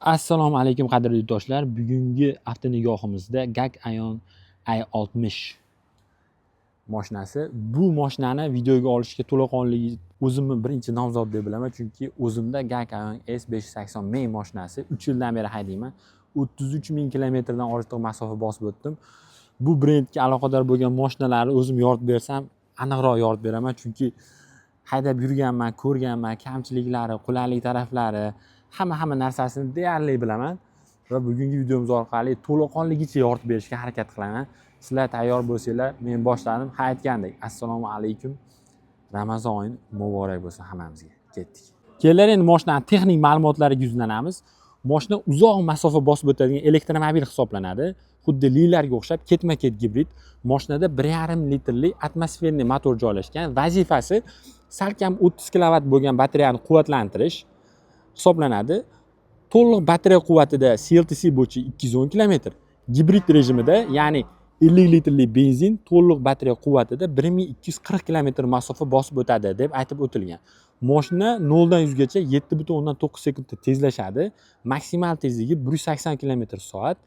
Assalomu alaykum, qadrli yurtdoshlar. Bugungi avtonigohimizda GAC Aion i60 mashinasi. Bu mashinani videoga olishga to'laqonli o'zimni birinchi nomzod deb bilaman, chunki o'zimda GAC Aion S580 M mashinasi 3 yildan beri haydayman. 33 ming kilometrdan ortiq masofa bosib o'tdim. Bu brendga aloqador bo'lgan mashinalarni o'zim yoritib bersam, aniqroq yoritib beraman, chunki haydab yurganman, ko'rganman, kamchiliklari, qulaylik taraflari, hamma narsasini deyarli bilaman va bugungi videomiz orqali to'laqonligicha yoritib berishga harakat qilaman. Sizlar tayyor bo'lsanglar, men boshladim. Ha, aytgandek, assalomu alaykum. Ramazon oyi muborak bo'lsin hammamizga. Ketdik. Kelinglar, endi mashinani texnik ma'lumotlariga yuzlanamiz. Mashina uzoq masofa bosib o'tadigan elektromobil hisoblanadi. Xuddi Lilarga o'xshab ketma-ket gibrid. Mashinada 1,5 litrli атмосферный motor joylashgan. Vazifasi salkam 30 kilovat bo'lgan batareyani quvvatlantirish hisoblanadi. To'liq batareya quvvatida CLTC bo'yicha 210 kilometr, gibrid rejimida, ya'ni 50 litrli benzin to'liq batareya quvvatida 1240 kilometr masofa bosib o'tadi deb aytib o'tilgan. Moshina 0 dan 100 gacha 7,9 sekundda tezlashadi. Maksimal tezligi 180 kilometr soat.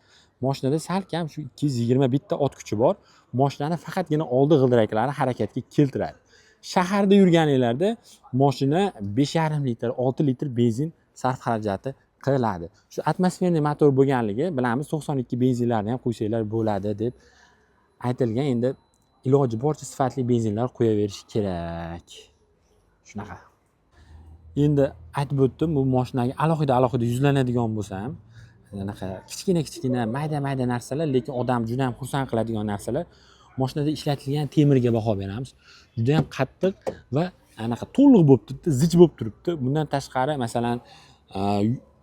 Moshinada salkam shu 221 ta ot kuchi bor. Moshinani faqatgina oldi g'ildiraklari harakatga keltiradi. Shaharda yurganinglarda moshina 5,5 litr, 6 litr benzin sarf xarajati qiladi. Shu атмосферный motor bo'lganligi, bilamiz, 92 benzinlarni ham qo'ysanglar bo'ladi deb aytilgan. Endi iloji boricha sifatli benzinlar qo'yaverish kerak. Shunaqa. Endi aytib o'tdim, bu moshinaga alohida alohida yuzlanadigan bo'lsam, anaqa kichkina kichkina, mayda mayda narsalar, lekin odam juda ham xursand qiladigan narsalar. Mashinada ishlatilgan temirga baho beramiz. Juda ham qattiq va anaqa to'liq bo'lib turibdi, zich bo'lib turibdi. Bundan tashqari, masalan,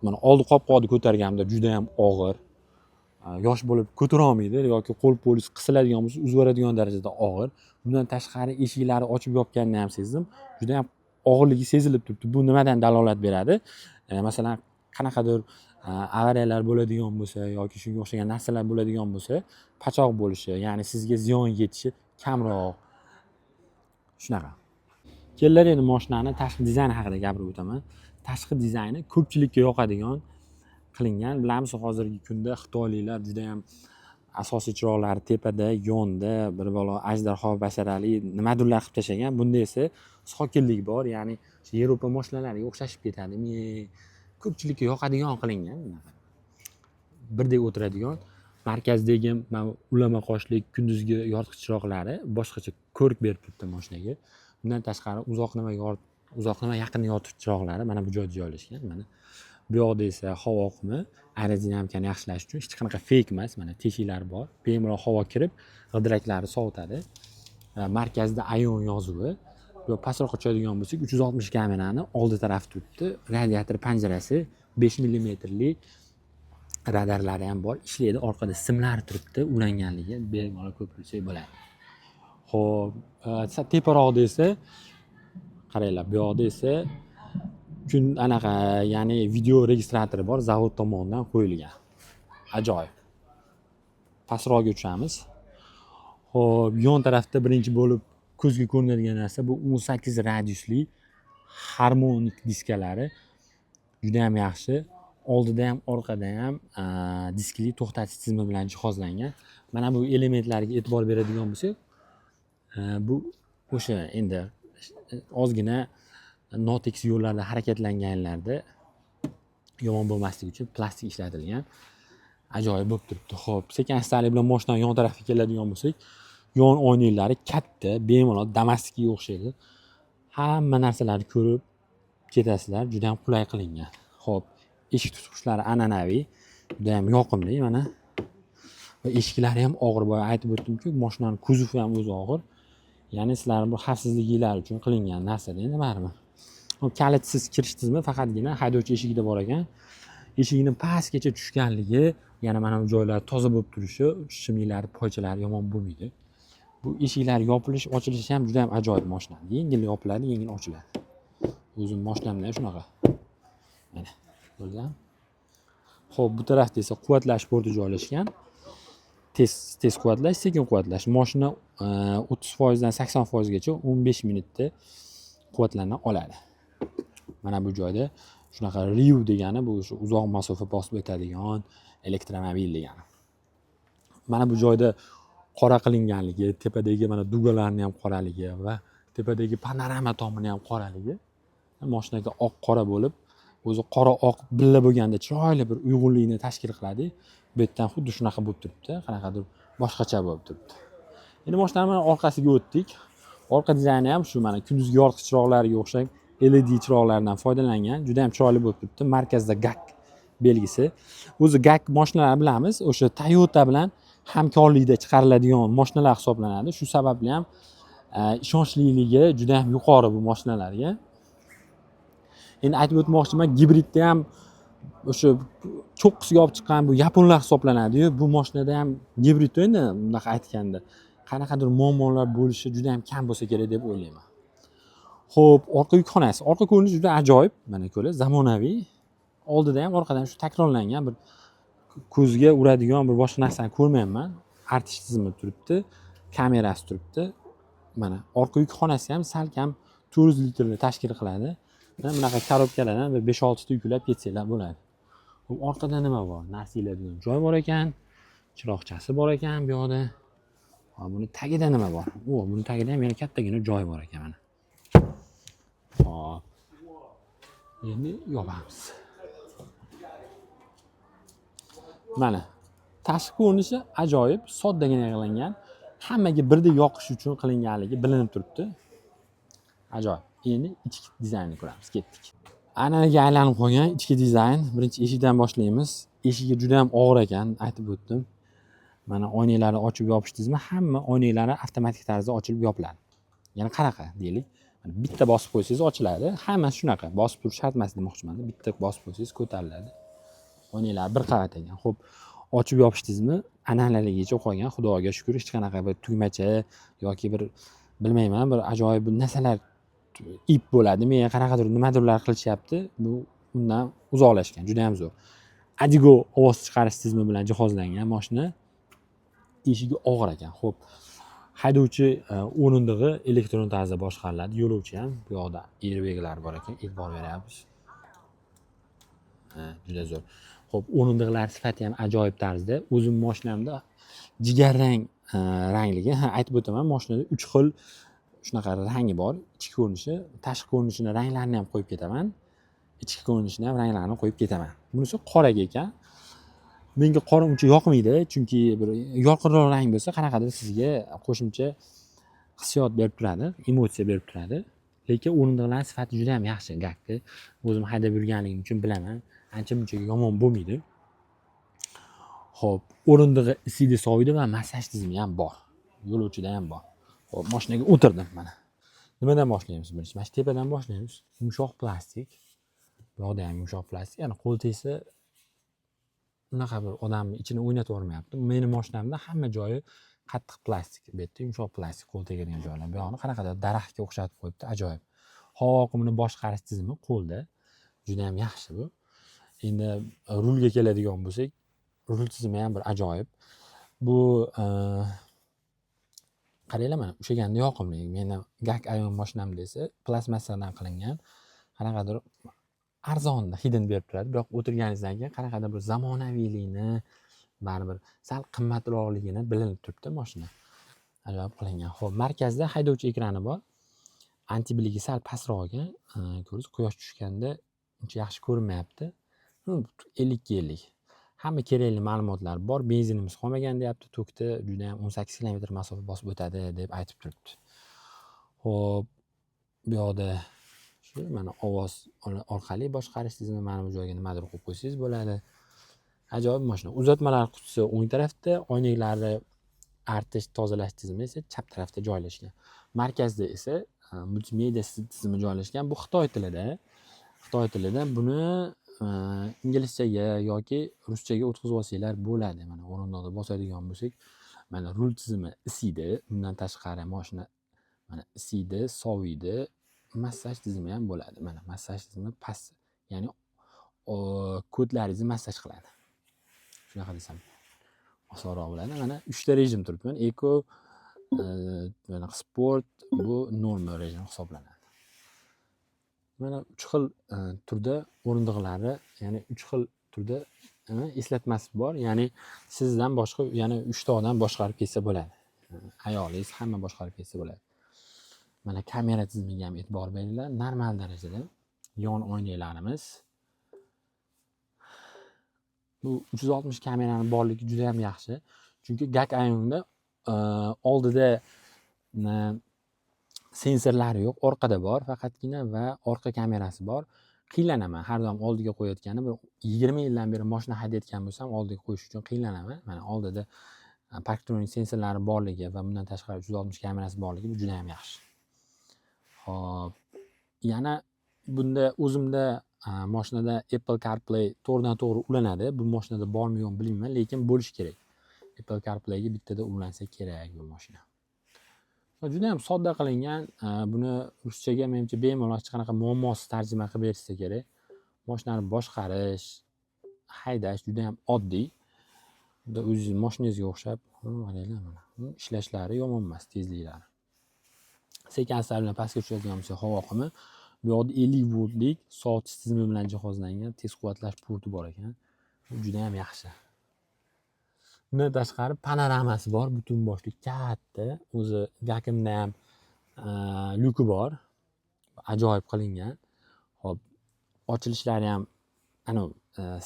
mana oldi qopqoqni ko'targanimda juda ham og'ir. Yosh bola ko'tarolmaydi yoki qo'l po'lis qisiladigan bo'lsa, uzib yuboradigan darajada og'ir. Bundan tashqari, eshiklari ochib yopganini ham sezdim, juda ham og'irligi sezilib turibdi. Bu nimadan dalolat beradi? Masalan, qanaqadir avariyalar bo'ladigan bo'lsa yoki shunga o'xshagan narsalar bo'ladigan bo'lsa, pachoq bo'lishi, ya'ni sizga ziyon yetishi kamroq. Shunaqa. Kelinglar, endi moshinani tashqi dizayni haqida gapirib o'taman. Tashqi dizayni ko'pchilikka yoqadigan qilingan. Bilamiz, hozirgi kunda xitoyliklar judayam asosiy chiroqlari tepada, yonda, bir balo ajdarho basharali nimadirlar qilib tashlagan. Bunda esa sokinlik bor, ya'ni Yevropa moshinalariga o'xshashib ketadi, ko'pchilikka yoqadigan qilingan. Bunaqa birdek o'tiradigan. Markazdagi mana ulama qoshli kunduzgi yoritgich chiroqlari boshqacha ko'rk berib turibdi moshinaga. Bundan tashqari, uzoqni va yaqinni yoritgich chiroqlari mana bu joyda joylashgan. Mana bu yoqda esa havo oqimi, aerodinamikani yaxshilash uchun, hech qanaqa feyk emas, mana teshiklari bor, bemalol havo kirib, g'ildiraklari sovutadi. Markazda Aion yozuvi. Bu pastroqqa tushadigan bo'lsak, 360 kamerani oldi tarafi turibdi. Radiator panjarasi, 5 millimetrli radarlari ham bor, ishlaydi. Orqada simlar turibdi ulanganligi, bemalol ko'pirsak bo'ladi. Ho'p, teparoqda esa qaranglar, bu yoqda esa kun anaqa, ya'ni video registratori bor, zavod tomonidan qo'yilgan. Ajoyib. Pastroqga tushamiz. Ho'p, yon tarafda birinchi bo'lib ko'zga ko'rinadigan narsa bu 18 radiusli harmonik diskalari. Judayam yaxshi. Oldida ham, orqada ham diskli to'xtatish tizimi bilan jihozlangan. Mana bu elementlarga e'tibor beradigan bo'lsak, bu o'sha endi ozgina notekis yo'llarda harakatlanganlarda yomon bo'lmasligi uchun plastik ishlatilgan. Ajoyib bo'lib turibdi. Ho'p, sekin astalik bilan moshinani yon tarafiga keladigan bo'lsak, yon oynalari katta, bemalol Damas'nikiga o'xshaydi. Hamma narsalarni ko'rib ketasizlar, juda ham qulay qilingan. Ho'p, eshik tutqichlari an'anaviy, juda ham yoqimli mana. Va eshiklari ham og'ir. Boya aytib o'tdimku, moshinani kuzovi ham o'zi og'ir. Ya'ni sizlarni bu xavfsizliginglar uchun qilingan narsada endi baribir. Hop, kalitsiz kirish tizimi faqatgina haydovchi eshigida bor ekan. Eshigini pastgacha tushganligi, yana mana bu joylar toza bo'lib turishi, shimlari, poychalari yomon bo'lmaydi. Bu eshiklar yopilish, ochilishi ham juda ham ajoyib moshinani. Yengil yopiladi, yengil ochiladi. O'zim moshinamda ham shunaqa. Mana, ko'rdinglarmi? Ho'p, bu tarafda esa quvvatlash porti joylashgan. Tez tez quvvatlash, sekin quvvatlash. Moshina 30%dan 80%gacha 15 minutda quvvatlana oladi. Mana bu joyda Shunaqa RIU degani bu o'sha uzoq masofa bosib o'tadigan elektromobil degani. Mana bu joyda qora qilinganligi, tepadagi mana дуга larni ham qoraligi va tepadagi panorama tomini ham qoraligi moshinaga oq qora bo'lib, o'zi qora oq birga bo'lganda chiroyli bir uyg'unlikni tashkil qiladi. Bu yerdan xuddi shunaqa bo'lib turibdi, qanaqadir boshqacha bo'lib turibdi. Endi moshinani mana orqasiga o'tdik. Orqa dizayni ham shu mana kunduzgi yoritgich chiroqlariga o'xshab LED chiroqlardan foydalangan, juda ham chiroyli bo'lib turibdi. Markazda GAC belgisi. O'zi GAC moshinalarni bilamiz, o'sha Toyota bilan hamkorlikda chiqariladigan moshinalar hisoblanadi. Shu sababli ham ishonchliligi juda ham yuqori bu moshinalarga. Endi aytib o'tmoqchiman, gibridda ham o'sha cho'qqisiga olib chiqqan bu yaponlar hisoblanadi-yu, bu mashinada ham gibrid endi bunaqa aytganda qanaqadir muammolar bo'lishi juda ham kam bo'lsa kerak deb o'ylayman. Xo'p, orqa yukxonasi. Orqa ko'rinishi juda ajoyib, mana ko'ra, zamonaviy. Oldida ham, orqada ham shu takrorlangan, bir ko'zga uradigan bir boshqa narsani ko'rmayapman. Artish tizimi turibdi, kamerasi turibdi. Mana orqa yukxonasi ham salkam 400 litrni tashkil qiladi. Mana bunaqa коробка lardan bir 5-6 ta yuklab ketsanglar bo'ladi. Xo'p, orqada nima bor? Narsa iladigan joy bor ekan, chiroqchasi bor ekan bu yoqda. Hop, buni tagida nima bor? O, buni tagida ham yana kattagina joy bor ekan mana. Hop. Endi yopamiz. Mana tashqi ko'rinishi ajoyib, soddagina qilingan. Hammaga birdek yoqish uchun qilinganligi bilinib turibdi. Ajoyib. Endi ichki dizaynni ko'ramiz. Ketdik. An'anaga aylanib qolgan ichki dizayn. Birinchi eshikdan boshlaymiz. Eshigi juda ham og'ir ekan, aytib o'tdim. Mana oynalarni ochib yopish tizimi, hamma oynaklari avtomatik tarzda ochilib yopiladi. Ya'ni qanaqa deylik? Mana bitta bosib qo'ysangiz ochiladi. Hammasi shunaqa. Bosib turish shart emas demoqchiman. Bitta bosib qo'ysangiz ko'tariladi. Oynaklar bir qavat ekan. Xo'p, ochib yopish tizimi an'analigicha qolgan. Xudoga shukur, hech qanaqa bir tugmacha yoki bir bilmayman, bir ajoyib bir narsalar ip bo'ladi. Menga qanaqadir nimadirlar qilishyapti. Bu undan uzoqlashgan, juda ham zo'r. Adigo ovoz chiqarish tizimi bilan jihozlangan mashina. Eshigi og'ir ekan. Xo'p, haydovchi o'rindig'i elektron tarzda boshqariladi. Yo'lovchi ham, bu yoqda airbaglar bor ekan, e'tibor beryapmiz. Ha, juda zo'r. Xo'p, o'rindiqlar sifati ham ajoyib tarzda. O'zim mashinamda jigarrang rangligi, ha, aytib o'taman, mashinada 3 xil shunaqa rangi bor. Ichki ko'rinishi, tashqi ko'rinishini ranglarini ham qo'yib ketaman. Ichki ko'rinishini ham ranglarini qo'yib ketaman. Bunisi qoraga ekan. Menga qora uncha yoqmaydi, chunki bir yorqinroq rang bo'lsa, qanaqadir sizga qo'shimcha hissiyot berib turadi, emotsiya berib turadi. Lekin o'rindiqlar sifati juda ham yaxshi GACni. O'zim haydab yurganligim uchun bilaman. Ancha muncha yomon bo'lmaydi. Xo'p, o'rindig'i isiydi, soviydi va massaj tizimi ham bor. Yo'lovchida ham bor. Xo'p, mashinaga o'tirdim mana. Nimadan boshlaymiz birinchi? Mana shu tepadan boshlaymiz. Yumshoq plastik. Bu yoqda ham yumshoq plastik. Ya'ni qo'l tegsa unaqa bir odamni ichini o'ynatib yubormayapti. Meni mashinamda hamma joyi qattiq plastik. Bu yerda yumshoq plastik qo'l tegadigan joylar. Bu yoqni qanaqadir daraxtga o'xshatib qo'yibdi, ajoyib. Havo oqimini boshqarish tizimi qo'lda. Juda ham yaxshi bu. Endi rulga keladigan bo'lsak, rul tizimi ham bir ajoyib. Bu qaranglar, mana ushlaganda yoqimli. Meni GAC Aion mashinamda esa plastmassadan qilingan, qanaqadir arzon hidini berib turadi. Biroq o'tirganingizdan keyin qanaqadir bir zamonaviylikni, baribir sal qimmatroqligini bilinib turibdi mashina. Ajoyib qilingan. Xo'p, markazda haydovchi ekrani bor. Antibliki sal pastroq ekan. Ko'rdingiz, quyosh tushganda uncha yaxshi ko'rinmayapti. 50 ga 50. Hamma kerakli ma'lumotlar bor. Benzinimiz qolmagan deyapti. Tokda juda ham 18 kilometr masofa bosib o'tadi deb aytib turibdi. Xo'p, bu yoqda shu mana ovoz orqali boshqarish tizimi, mana bu joyga nimadir qo'yib qo'ysangiz bo'ladi. Ajoyib mashina. Uzatmalar qutisi o'ng tarafda, oynaklari artish, tozalash tizimi esa chap tarafda joylashgan. Markazda esa multimedia tizimi joylashgan. Bu xitoy tilida. Xitoy tilida buni inglizchaga yoki ruschaga o'tkazib olsanglar bo'ladi. Mana o'rindiqda bosadigan bo'lsak, mana rul tizimi isiydi. Bundan tashqari mashina mana isiydi, soviydi. Massaj tizimi ham bo'ladi. Mana massaj tizimi past, ya'ni ko'tlaringizni massaj qiladi. Shunaqa desam osonroq bo'ladi. Mana 3 ta rejim turibdi. Mana eko, mana sport, bu normal rejim hisoblanadi. Mana 3 xil turda o'rindiqlari, ya'ni 3 xil turda eslatmasi bor. Ya'ni sizdan boshqa yana 3 ta odam boshqarib ketsa bo'ladi. Ayolingiz hamma boshqarib ketsa bo'ladi. Mana kamera tizimiga ham e'tibor beringlar. Normal darajada yon oynalarimiz. Bu 360 kamerani borligi juda ham yaxshi. Chunki GAC Aionda oldida sensorlari yo'q, orqada bor faqatgina va orqa kamerasi bor. Qiynalanaman har doim oldiga qo'yayotgani, bir 20 yildan beri mashina haydayotgan bo'lsam, oldiga qo'yish uchun qiynalanaman. Mana oldida parktronik sensorlari borligi va bundan tashqari 360 kamerasi borligi bu juda ham yaxshi. Xo'p, yana bunda o'zimda mashinada Apple CarPlay to'g'ridan to'g'ri ulanadi. Bu mashinada bormi yo'qmi bilmayman, lekin bo'lishi kerak. Apple CarPlayga bittada ulansa kerak bu mashina. Juda ham sodda qilingan. Buni ruschaga menimcha bemalol hech qanaqa muammosiz tarjima qilib berishsa kerak. Mashinani boshqarish, haydash juda ham oddiy. Xuddi o'zingiz mashinangizga o'xshab, qaranglar mana. Ishlashlari yomon emas, tezliklari. Sekin asta bilan pastga tushadigan bo'lsa havo oqimi. Bu yoqda 50 voltlik sovutish tizimi bilan jihozlangan tez quvvatlash porti bor ekan. Bu juda ham yaxshi. Bundan tashqari panoramasi bor, butun boshli katta. O'zi GACimda ham lyuki bor. Ajoyib qilingan. Xo'p, ochilishlari ham anavi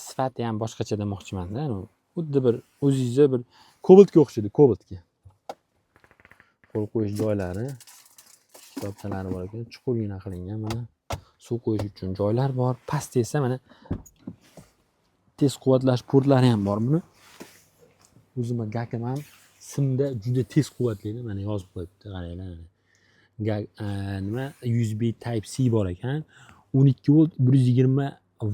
sifati ham boshqacha demoqchimanda, anavi xuddi bir o'zingizni bir Cobaltga o'xshaydi, Cobaltga. Qo'l qo'yish joylari, kitobchalari bor ekan, chuqurgina qilingan mana. Suv qo'yish uchun joylar bor. Pastda esa mana tez quvvatlash portlari ham bor buni. O'zimni GACim ham simda juda tez quvvatlaydi, mana yozib qo'yibdi, qaranglar mana. GAC nima USB Type C bor ekan. 12 volt 120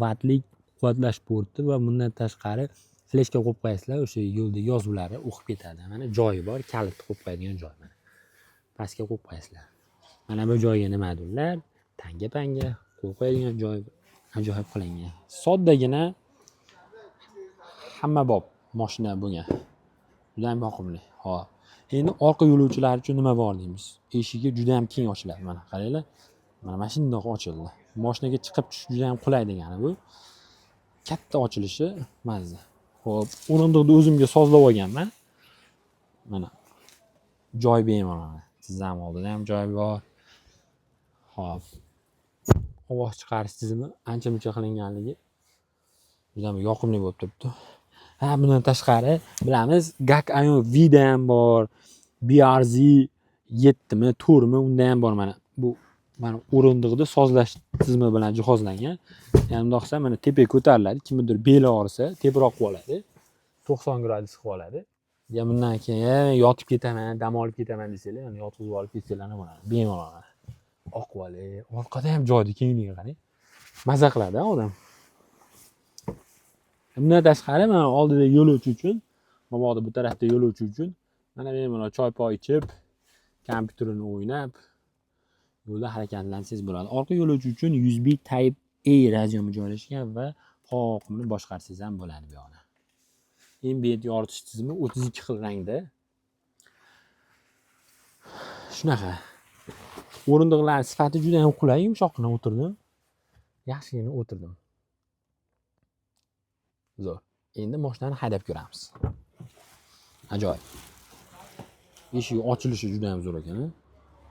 vattlik quvvatlash porti va bundan tashqari fleshka qo'yib qo'yasizlar, o'sha yo'lda yozuvlari o'qib ketadi. Mana joyi bor, kalitni qo'yib qo'yadigan joy mana. Pastga qo'yib qo'yasizlar. Mana bu joyga nimadirlar, tanga-panga qo'yib qo'yadigan joy ajoyib qilingan. Soddagina hamma bob mashina bo'lgan. Juda ham yoqimli. Xo'p. Endi orqa yo'lovchilar uchun nima bor deymiz. Eshigi juda ham keng ochiladi. Mana qaranglar. Mana shundoq ochildi. Mashinaga chiqib tushish juda ham qulay degani bu. Katta ochilishi mazza. Xo'p, o'rindiqni o'zimga sozlab olganman. Mana joy bemalol. Tizzam oldida ham joy bor. Xo'p. Ovoz chiqarish tizimi ancha muncha qilinganligi juda ham yoqimli bo'lib turibdi. Ha, bundan tashqari bilamiz, GAC Aion Vda ham bor, BRZ 7 mi, 4 mi, unda ham bor mana. Bu mana o'rindiqda sozlash tizimi bilan jihozlangan. Ya'ni bundoq qilsa mana tepaga ko'tariladi, kimnidir beli og'risa, teparoq qilib oladi. 90 gradus qilib oladi. Ya bundan keyin yotib ketaman, dam olib ketaman desanglar, mana yotqizib olib ketsanglar ham bo'ladi. Bemalol. Oq vali, orqada ham joyni kengligi qarang. Maza qiladi odam. Bundan tashqari mana oldida yo'lovchi uchun, mabodo bu tarafda yo'lovchi uchun mana bemalol choy-poy ichib, kompyuterini o'ynab yo'lda harakatlansangiz bo'ladi. Orqa yo'lovchi uchun USB Type A razyomi joylashgan va havo oqimini boshqarsangiz ham bo'ladi bu yoqda. Ambient yoritish tizimi 32 xil rangda. Shunaqa. O'rindiqlar sifati juda ham qulay, yumshoqqina o'tirdim. Yaxshigina o'tirdim. Zo'r. Endi mashinani haydab ko'ramiz. Ajoyib. Eshigi ochilishi juda ham zo'r ekan.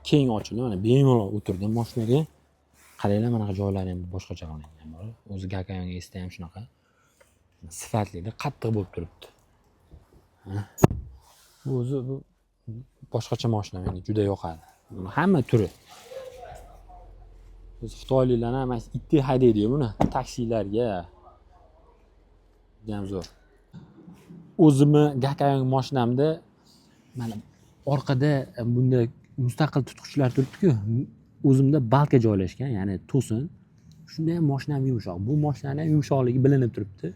Keng ochildi, mana bemalol o'tirdim mashinaga. Qaranglar, mana joylari ham boshqacha qilingan bor. O'zi GAC Aion S'da ham shunaqa. Sifatlida, qattiq bo'lib turibdi. Bu o'zi bu boshqacha mashina menga juda yoqadi. Buni hamma turi. O'zi xitoyliklar ham mana itdek haydaydi-yu buni taksilarga. Juda ham zo'r. O'zimni GAC Aion mashinamda mana orqada bunda mustaqil tutqichlar turibdi-ku. O'zimda balka joylashgan, ya'ni to'sin. Shunda ham mashinam yumshoq. Bu mashinani ham yumshoqligi bilinib turibdi.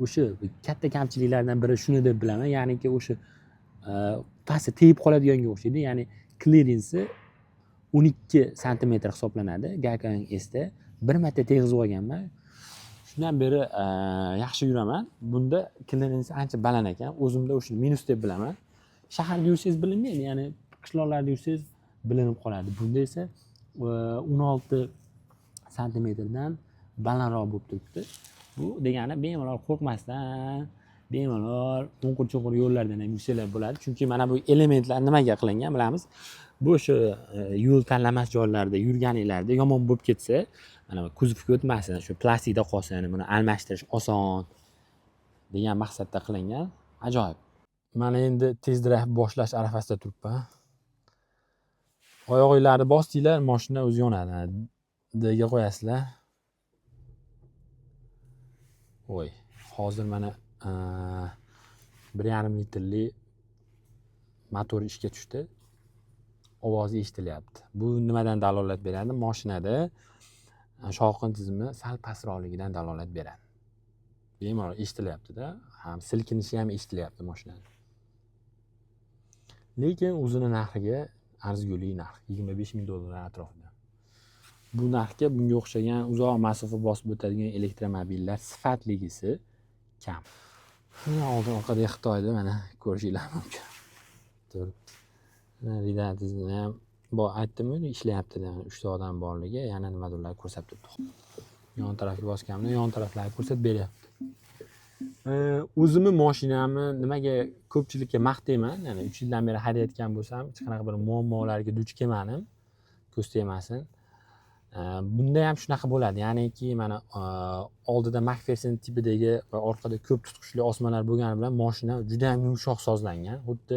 O'sha katta kamchiliklardan biri shuni deb bilaman, ya'niki o'sha pastda tegib qoladiganga o'xshaydi. Ya'ni klirensi 12 santimetr hisoblanadi GAC Aion S'da. Bir marta tegizib olganman. Shundan beri yaxshi yuraman. Bunda klirensi ancha baland ekan. O'zimda o'sha minus deb bilaman. Shaharda yursangiz bilinmaydi, ya'ni qishloqlarda yursangiz bilinib qoladi. Bunda esa 16 santimetrdan balandroq bo'lib turibdi. Bu degani bemalol qo'rqmasdan, bemalol o'nqir-cho'nqir yo'llardan ham yursanglar bo'ladi. Chunki mana bu elementlar nimaga qilingan bilamiz. Bu o'sha yo'l tanlamas joylarda yurganinglarda yomon bo'lib ketsa, mana bu kuzovga o'tmasin, shu plastikda qolsin, buni almashtirish oson degan maqsadda qilingan. Ajoyib. Mana endi test drive boshlash arafasida turibman. Oyog'inglarni bosdinglar, mashina o'zi yonadi. D ga qo'yasizlar. Voy, hozir mana 1,5 litrli motor ishga tushdi. Ovozi eshitilyapti. Bu nimadan dalolat beradi? Mashinada shovqin tizimi sal pastroqligidan dalolat beradi. Bemalol eshitilyapti-da, ham silkinishi ham eshitilyapti mashinada. Lekin o'zini narxiga arzigulik narx, 25 000 dollar atrofida. Bu narxga bunga o'xshagan uzoq masofa bosib o'tadigan elektromobillar sifatligisi kam. Mana oldin orqadagi Xitoyda mana ko'rishinglar mumkin. Turibdi. Mana ridar tizimi ham bu aytdim-ku, ishlayapti degan 3 ta odam borligi, yana nimadirlar ko'rsatib turibdi. Yon tarafga bosganimda yon taraflarni ko'rsatib beryapti. O'zimni mashinamni nimaga ko'pchilikka maqtayman, ya'ni 3 yildan beri haydayotgan bo'lsam, hech qanaqa bir muammolarga duch kelmadim, ko'z tegmasin. Bunda ham shunaqa bo'ladi, ya'niki mana oldida McPherson tipidagi va orqada ko'p tutqichli osmalar bo'lgani bilan mashina juda ham yumshoq sozlangan, xuddi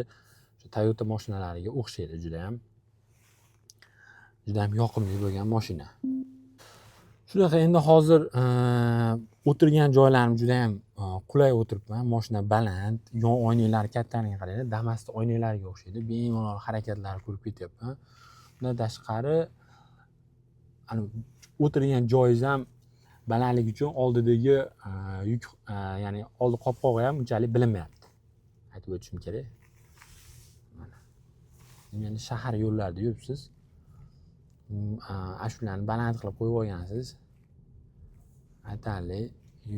Toyota mashinalariga o'xshaydi, juda ham juda ham yoqimli bo'lgan mashina. Shunaqa endi hozir o'tirgan joylarim juda ham qulay o'tiribman. Mashina baland, yon oynalari kattaligini qaranglar, Damas'ni oynalariga o'xshaydi. Bemalol harakatlarni ko'rib ketyapman. Bundan tashqari ana o'tirgan joyingiz ham balandligi uchun oldidagi yuk, ya'ni oldi qopqog'i ham unchalik bilinmayapti. Aytib o'tishim kerak. Mana. Endi shahar yo'llarida yuribsiz. Ashularni baland qilib qo'yib olgansiz. Aytarli,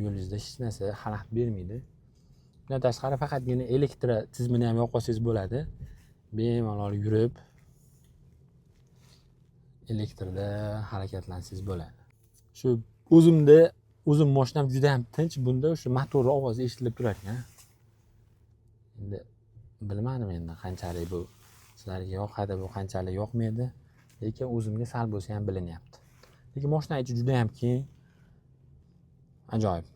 yo'lingizda hech narsa xalaqit bermaydi. Bundan tashqari faqatgina elektr tizimini ham yoqib olsangiz bo'ladi. Bemalol yurib elektrda harakatlansangiz bo'ladi. Shu o'zimda, o'zim mashinam juda ham tinch, bunda o'sha motor ovozi eshitilib turar ekan. Endi bilmadim endi qanchalik bu sizlarga yoqadi, bu qanchalik yoqmaydi, lekin o'zimga sal bo'lsa ham bilinyapti. Lekin mashina ichi juda ham keng. Ajoyib.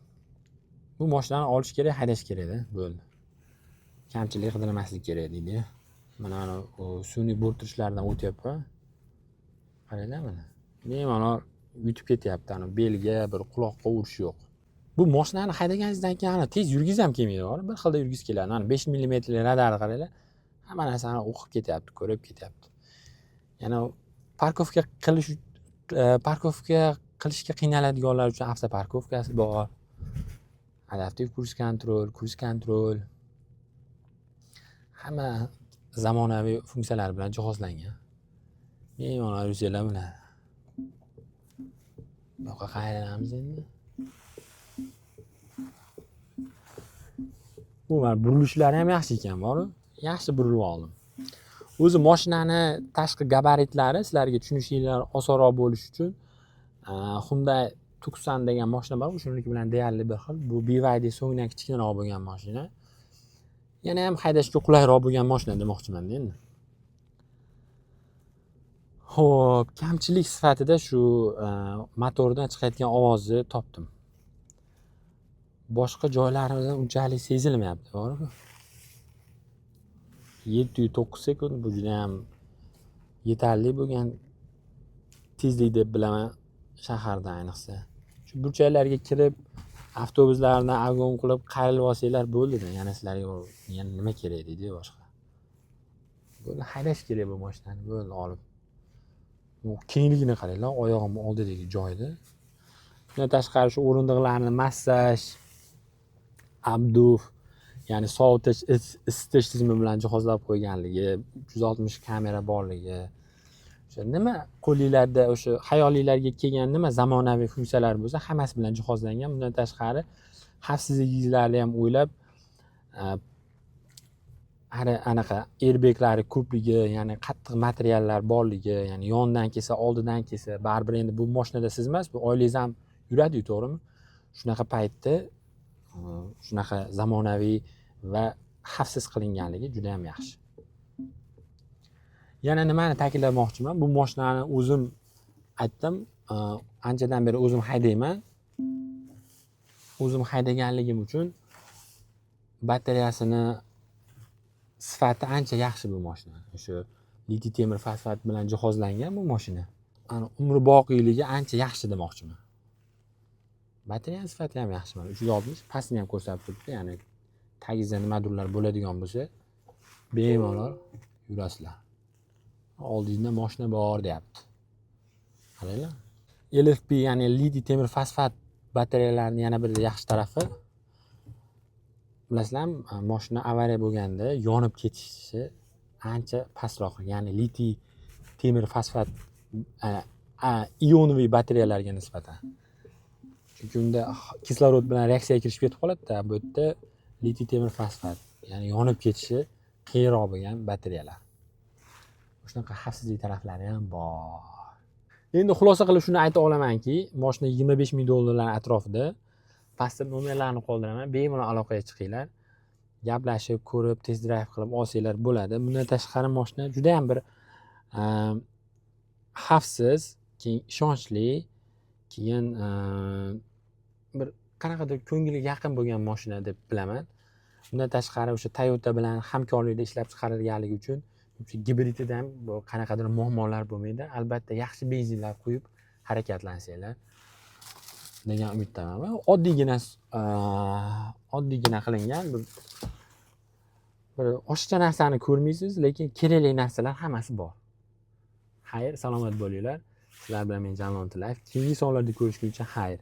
Bu mashinani olish kerak, haydash kerak-da, bo'ldi. Kamchilik qidirmaslik kerak deydi. Mana u sun'iy bo'rttirishlardan o'tyapman. Qaranglar mana. Bemalol yutib ketyapti, ana belga bir quloqqa urish yo'q. Bu mashinani haydaganingizdan keyin ana tez yurgingiz ham kelmaydi, bir xilda yurgingiz keladi. Mana 5 millimetrli radarni qaranglar. Hamma narsani o'qib ketyapti, ko'rib ketyapti. Yana parkovka qilish, parkovka qilishga qiynaladiganlar uchun avtoparkovkasi bor. Adaptiv kruiz kontrol, kruiz kontrol. Hamma zamonaviy funksiyalar bilan jihozlangan. Bemalol yursanglar bo'ladi. Bu yoqqa qaylanamiz endi. Bu mana burilishlari ham yaxshi ekan, bor-u. Yaxshi burilib oldim. O'zi mashinani tashqi gabaritlari sizlarga tushunishinglar osonroq bo'lishi uchun Hyundai Tucson degan mashina bor, o'shaniki bilan deyarli bir xil. Bu BYD Song'dan kichkinaroq bo'lgan mashina. Yana ham haydashga qulayroq bo'lgan mashina demoqchiman endi. Xo'p, kamchilik sifatida shu motordan chiqayotgan ovozni topdim. Boshqa joylarida unchalik sezilmayapti, to'g'rimi? 709 sekund bu juda ham yetarli bo'lgan tezlik deb bilaman shaharda ayniqsa. Shu burchaklarga kirib avtobuslarni agon qilib qayrilib olsanglar bo'ldi-da, yana sizlarga yana nima kerak deydi boshqa. Bo'ldi, haydash kerak bu mashinani, bo'ldi olib. Bu kengligini qaranglar, oyog'im oldidagi joyda. Bundan tashqari shu o'rindiqlarni massaj, abduv, ya'ni sovutish, isitish tizimi bilan jihozlab qo'yganligi, 360 kamera borligi, o'sha nima qo'linglarda o'sha xayolinglarga kelgan nima zamonaviy funksiyalar bo'lsa, hammasi bilan jihozlangan. Bundan tashqari xavfsizligingizlarni ham o'ylab, Anaqa airbeglari ko'pligi, ya'ni qattiq materiallar borligi, ya'ni yondan kelsa, oldidan kelsa, baribir endi bu mashinada siz emas, bu oilangiz ham yuradiyu, to'g'rimi? Shunaqa paytda shunaqa zamonaviy va xavfsiz qilinganligi juda ham yaxshi. Yana nimani ta'kidlamoqchiman, bu mashinani o'zim aytdim, anchadan beri o'zim haydayman. O'zim haydaganligim uchun batareyasini sifati ancha yaxshi bu mashina. O'sha litiy temir fosfat bilan jihozlangan bu mashina. Ani umri boqiyligi ancha yaxshi demoqchiman. Batareyani sifati ham yaxshi mana 360 pastini ham ko'rsatib turibdi, ya'ni tagingizda nimadirlar bo'ladigan bo'lsa, bemalol yurasizlar. Oldingizda mashina bor deyapti. Qaranglar. LFP, ya'ni litiy temir fosfat batareyalarning yana bir yaxshi tarafi, bilasizlarmi, mashina avariya bo'lganda yonib ketishi ancha pastroq, ya'ni litiy temir fosfat ionoviy batareyalarga nisbatan. Chunki unda kislorod bilan reaksiyaga kirishib ketib qoladida, bu yerda litiy temir fosfat, ya'ni yonib ketishi qiyinroq bo'lgan batareyalar. Shunaqa xavfsizlik taraflari ham bor. Endi xulosa qilib shuni ayta olamanki, mashina 25 ming dollarlar atrofida. Pastda nomerlarni qoldiraman, bemalol aloqaga chiqinglar. Gaplashib, ko'rib, test drive qilib olsanglar bo'ladi. Bundan tashqari mashina juda ham bir xavfsiz, keyin ishonchli, keyin bir qanaqadir ko'ngilga yaqin bo'lgan mashina deb bilaman. Bundan tashqari o'sha Toyota bilan hamkorlikda ishlab chiqarilganligi uchun o'sha gibridida ham bu qanaqadir muammolar bo'lmaydi. Albatta yaxshi benzinlar quyib harakatlansanglar degan umiddaman. Va oddiygina qilingan bir oshiqcha narsani ko'rmaysiz, lekin kerakli narsalar hammasi bor. Xayr, salomat bo'linglar. Sizlar bilan men, Jamlon Tillayev. Keyingi sonlarda ko'rishguncha xayr.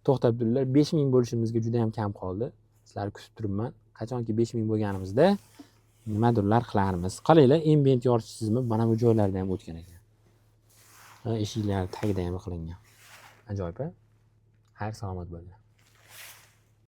To'xtab turinglar, 5000 bo'lishimizga juda ham kam qoldi. Sizlarni kutib turibman. Qachonki 5000 bo'lganimizda nimadirlar qilarmiz. Qaranglar, ambient yoritish tizimi mana bu joylarda ham o'tgan ekan. Ha, eshiklar tagida ham qilingan. Ajoyib, a? Xayr, salomat bo'linglar.